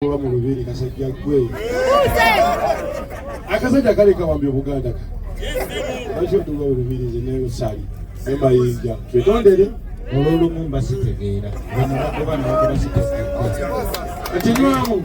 Oba mu lubiri kasajja gwe akasajja kali kawambye Obuganda ka lwaki otuga mu lubiri nze ne Ssali ne Mayinja twetondere. Olwolumu mba sitegeera, bano bagoba nabagoba sitegeera. Kati nywamu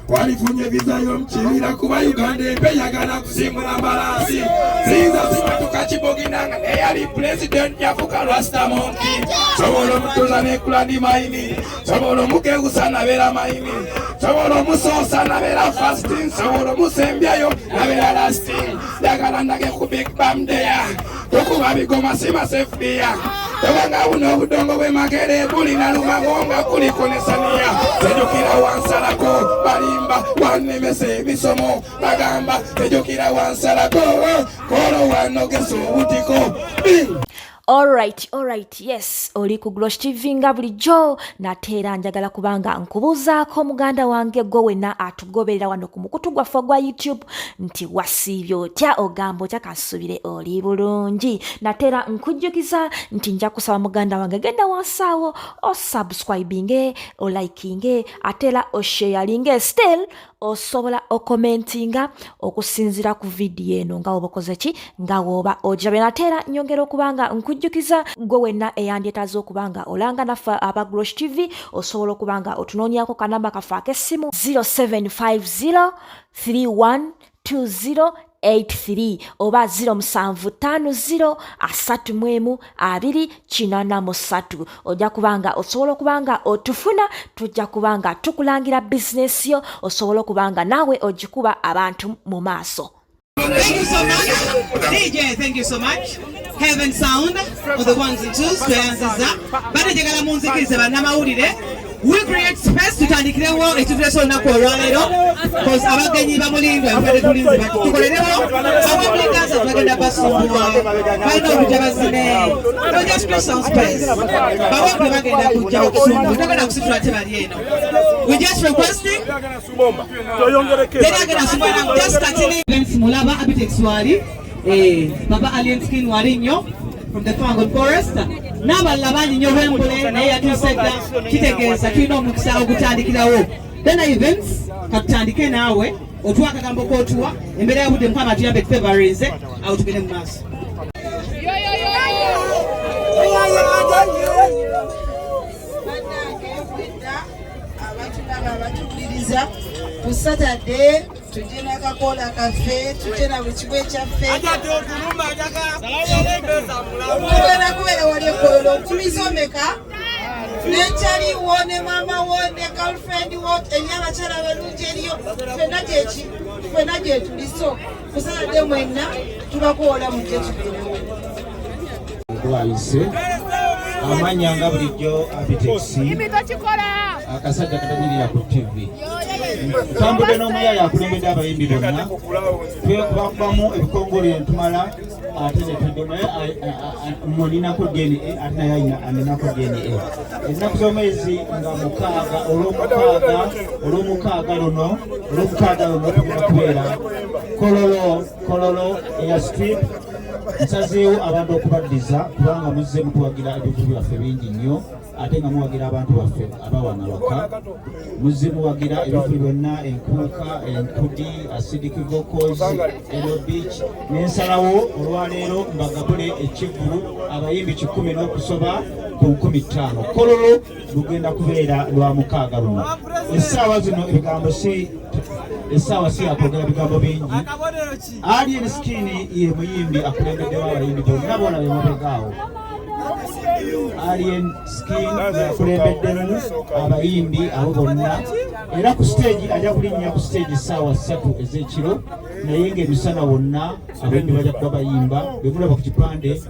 walifunye visa y'omukibira kuba Uganda empe yagala kusimbula mbalaasi siyinza simatuka kiboginanga neyali pulezidenti yafuka rasta monkey. Sobola omutuuza nekulandi mayini, sobola omukegusa nabeera mayini, sobola omusoosa nabeera fasting, sobola omusembyayo nabeera lasting. Njagala ndage ku big bam deya tukuba bigoma sima sefdia tobanga buno obudongo bw'emakere bulina lumago nga kuliko nesaniya. Tejukira wansalako balimba wanemesa emisomo bagamba tejukira wansalako kolo wanogesa obutiko. Alright, yes, oli ku Glosh TV nga bulijjo. Nate era njagala kubanga nkubuuzaako muganda wange gwe wenna atugoberera wano ku mukutu gwaffe ogwa YouTube nti wasiibye otya, ogamba otya? Kansuubire oli bulungi. Nate era nkujjukiza nti nja kusaba muganda wange genda wansi awo osubscribinge, olikinge, ate era osharinge. Still osobola okomentinga okusinziira ku vidiyo eno nga woba okoze ki, nga woba ogirabye. Nate era nyongera okuba nga nkujjukiza gwe wenna eyandyetaaze okuba nga olanga naffe aba Glosh TV, osobola okuba nga otunoonyako kanamba kaffe ak'essimu 0750 31 2083 oba 0750 31 283. Ojja kubanga osobola okuba nga otufuna, tujja kuba nga tukulangira bizinesi yo, osobola okuba nga naawe ogikuba abantu mu maaso. Thank you so much. DJ, thank you so much. Heaven Sound for the ones and twos, tweyanziza. Bane njagala munzikirize bannamawulire. We create space tutandikirewo ekituleese olunaku olwaleero cause abagenyi bamulindwa bifadde tulinze bati tukolerewo abamuli dancers bagenda basumbuwa balina okujja bazine. So just create some space. Bawembe bagenda kujja okusumbuwa togenda kusitula tebali eno. We just requesting teri agenda sumbuwa, just continue. Events mulaba Abitex wali, Baba Alien Skin wali nnyo from the Fangon Forest n'abalala bangi nnyo. Wembule naye yatuuse dda, kitegeeza tulina omukisa ogutandikirawo. Then events katutandike naawe otuwa akagambo k'otuwa embeera ya budde. Mukama atuyambe tufevarinze awo tugende mu maaso. Bannange mwenna abatulaba, abatuwuliriza, ku Saturday tujje n'akakoola kaffe, tujje na buli kimu ekyaffe. Tugenda kubeera wali ekololo nkumiza omeka nekyaliwo ne maama wo ne girlfriend wo eri abakyala abalungi eriyo ffenna gyeki ffenna gyetuli. So ku Saturday mwenna tubakoola mujje tubeerewo. Gwayise amanya nga bulijjo Abitex, akasajja katanyirira ku TV. Ntambudde n'omuyaya akulembedde abayimbi bonna, twekubakubamu ebikongole netumala ate netudde naye muninako DNA ate naye aninako DNA. Ennaku z'omwezi nga 6 olwomukaaga luno, olwomukaaga luno tugenda kubeera Kololo, Kololo Airstrip. Nsazeewo abantu okubaddiza kubanga muzze mutuwagira ebintu byaffe bingi nnyo ate nga muwagira abantu baffe abawana waka. Muzze muwagira ebifo byonna, enkuuka, enkudi, acidic vocals, eno beach, nensalawo olwaleero mbagabule ekivvulu abayimbi 100 n'okusoba ku 5000. Kololo lugenda kubeera lwa mukaaga luno. Essaawa zino ebigambo si essaawa si yakwogera bigambo bingi. Alien Skin ye muyimbi akulembeddewo abayimbi bonna boolaba emabegaawo. Alien Skin yakulembeddemu abayimbi abo bonna era ku stage ajja kulinnya ku stage essaawa 3 ez'ekiro, naye ng'emisana wonna abayimbi bajja kuba bayimba bemulaba ku kipande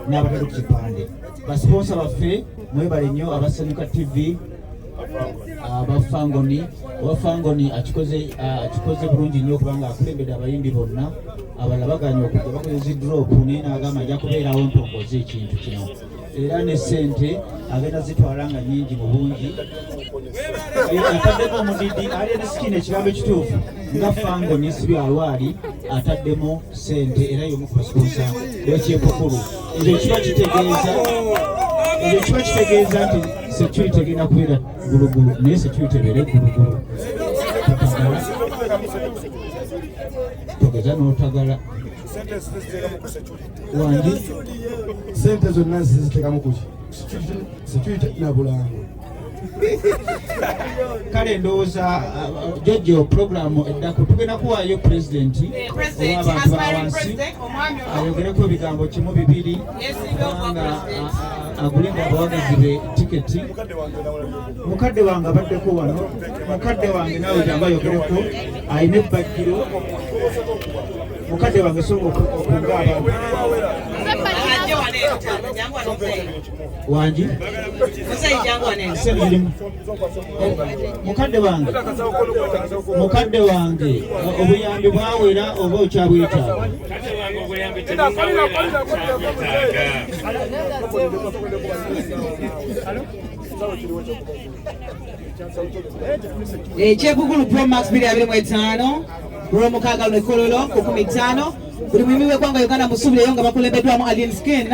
n'abatali ku kipande. Basiponsa baffe mwebale nnyo, Abasanyuka TV, Abafangoni. Abafangoni akikoze bulungi nnyo kubanga akulembedde abayimbi bonna. Abalala baganye okujja, bakoze zi drop, naye n'agamba ajja kubeerawo ntongoze ekintu kino era ne ssente agenda zitwala nga nnyingi mu bungi. Ataddeko omudidi Alien Skin, ekigambo ekituufu nga Fangoni si byalwali ataddemu ssente era y'omu ku basiponsa w'ekyempukulu. Ekyo kiba kitegeeza nti Security egenda kubeera gulugulu, naye security ebeere gulugulu. Totagala, togeza n'otagala wangi. Sente zonna ziziteekamu kuki? Security na bulango. Kale ndowooza jjajjo puroguramu eddako tugenda kuwaayo pulezidenti ow'abantu ba wansi ayogereko ebigambo kimu bibiri, kubanga agulidde abawagizi be tiketi. Mukadde wange abaddeko wano, mukadde wange naawe jangu ayogereko, alina ebbajjiro. Mukadde wange songa okunga abantu. Wangi, mukadde wange, mukadde wange, obuyambi bwawera oba okyabwetaaga? Ekyekugulu Pro Max 2025 lwomukaaga luno Kololo ku 15. Buli muyimbi w'eggwanga Uganda musuubireyo nga bakulembeddwamu Alien Skin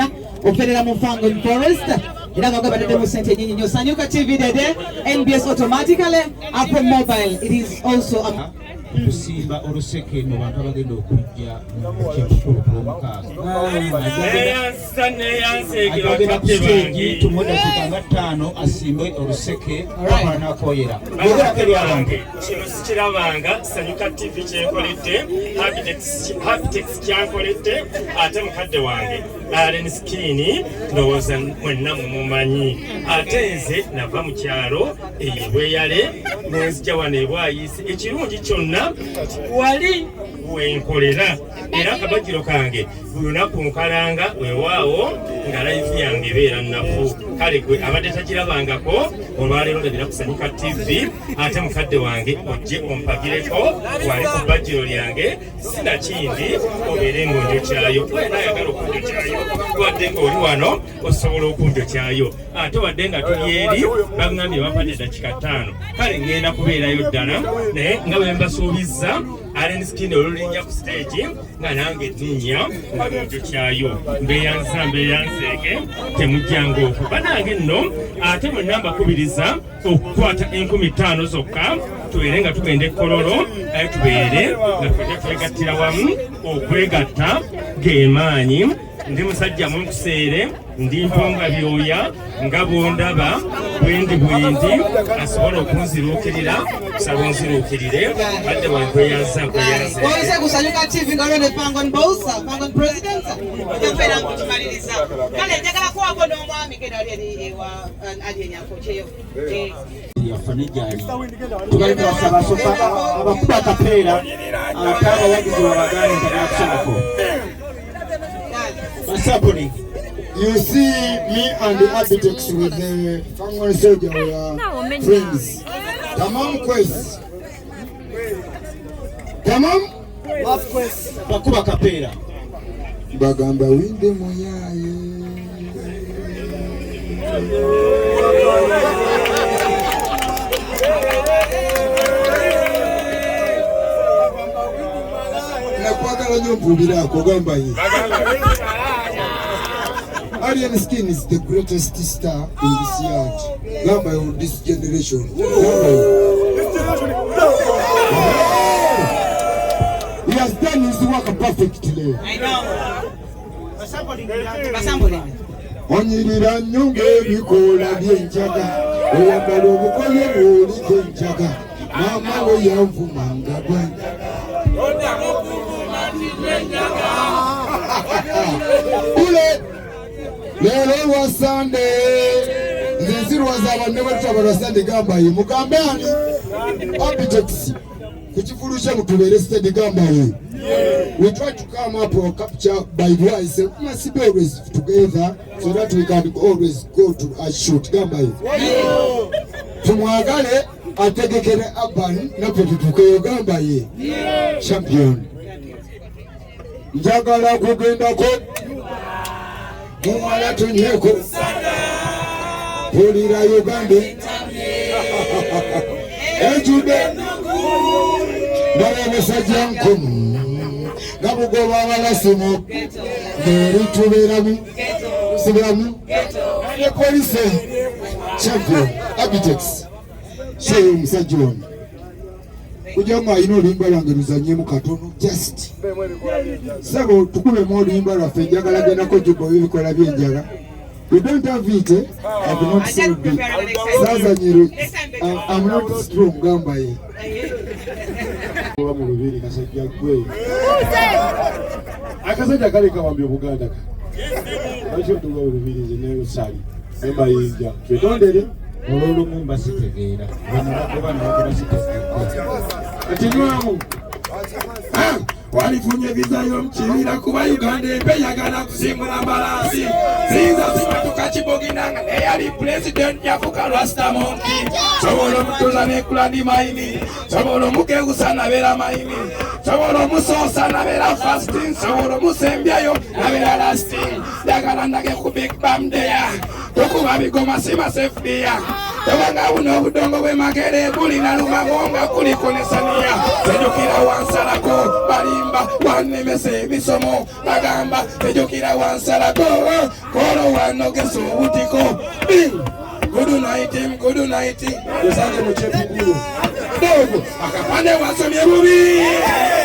okuferera mu Fangon Forest, era nga bataddemu ssente nyingi nnyo. Sanyuka TV Dede, NBS automatically, Apple Mobile, it is also a Okusimba oluseke mu bantu abagenda okujja mu kyekukulu ku lwomukaaga. Agenda ku siteegi, tumuwe dakiika nga 5 asimbe oluseke akola nakoyera. Yogerako eri abantu. Kino sikirabanga. Sanyuka TV kyenkoledde, Habitex kyankoledde, ate mukadde wange Alien Skin ndowooza mwenna mumumanyi. Ate nze nava mu kyalo ebweyale nenzija wano ebwayisi. Ekirungi kyonna wali wenkolera, era akabajjiro kange buli lunaku nkalanga, weewaawo nga live yange ebeera nnafu. Kale gwe abadde takirabangako, olwaleero ndabira ku Sanyuka TV. Ate mukadde wange ojje ompagireko wali ku bbajjiro lyange, sinakindi obeere ng'onjokyayo. Wena ayagala okunjokyayo, wadde ng'oli wano osobola okunjokyayo, ate wadde nga tuli eri baŋŋambye bampadde eddakiika 5. Kale ŋŋenda kubeerayo ddala, naye nga bwe mbasuubizza, Alien Skin olulinnya ku stage nga nange nninnya nga munjokyayo. Mbeeyanza, mbeeyanzeeke, temujjanga okwo banange nno. Ate mwenna mbakubiriza okukwata 5000 zokka, tubeere nga tugenda ekkololo, aye tubeere nga twejja twegattira wamu. Okwegatta ge maanyi. Ndi musajja munkuseere, ndi mponga byoya nga bwondaba bwendi bwendi. Asobola okunziruukirira, kusaba onziruukirire. Badde wankweyanza, nkweyanze. Oyise ku Sanyuka TV nga olwo ne Fangon Boss, Fangon President, ojja kubeera nkukimaliriza. Kale njagala kuwako n'omwami genda ali eri ewa ali enyakokyeyo. Yafa nejjali tubali tubasaba soka abakuba akapeera, ate abawagizi babagaane nti basapuli. You see me and the architects with the Fangon soldier, we are friends. Tamam Quest. Tamam? Bakuba akapeera. Bagamba winde muyaye. Nakwagala nnyo mpuliraako ogamba ye. Alien Skin is the greatest star in this yard. Gamba yo, this generation. Gamba yo. He has done his work perfectly. I know. Basambole. Onyirira nnyo ng'ebikoola by'enjaga, oyambala obugoye bw'oliko enjaga, maama we yanvumanga gwenjaga. Ule leero lwa Sande, nze nsirwaza abantu ne batutaba lwa Sande. Gamba ye, mugambe ani Abitex ku kivulu kye mutubeere steady. Gamba ye, we try to come up or capture by voice. We must be always together so that we can always go to a shoot. Gamba ye, tumwagale ategekere urban naffe tutuukeyo. Gamba ye, champion. Njagala kugendako muwala tunyweko, pulira Uganda ejjudde ndaba obusajja nkumu nga bugoba abalasimu ngeri tubeeramu sibiramu ne polisi. Champion Abitex sheyo omusajja ono kujja nga alina oluyimba lwange luzanyemu katono just sebo tukubemu oluyimba lwaffe njagala gendako juba ebikola byenjaga. We don't have it, eh? I've not sold it. Sazanyiro, I'm not strong gamba ye. Oba mu lubiri kasajja gwe. Akasajja kale kawambye Obuganda ka. Lwaki otuuka mu lubiri nze ne Ssali ne Mayinja twetondere. Olw'olumu mba sitegeera bano bagoba nabagoba sitegeera. Kati nywamu. Walifunye visa y'omukibira kuba Uganda empe yagala kusimbula mbalaasi siyinza simatuka kiboginanga neyali pulezidenti yafuka rasta monki sobola omutuza nekulandi mayini sobola omukewusa nabeera mayini sobola omusoosa nabeera fasting sobola omusembyayo nabeera lasting njagala ndage ku big bam deya tukuba bigoma sima sefudiya tobanga buno obudongo bwemakere bulina lumago nga kuliko nesaniya sejukira wansalako balimba wanemesa emisomo bagamba sejukira wansalako kolo wanogesa obutiko. Good night, good night. Usange mu kyepugulu. Dogo akapande wasomye bubi.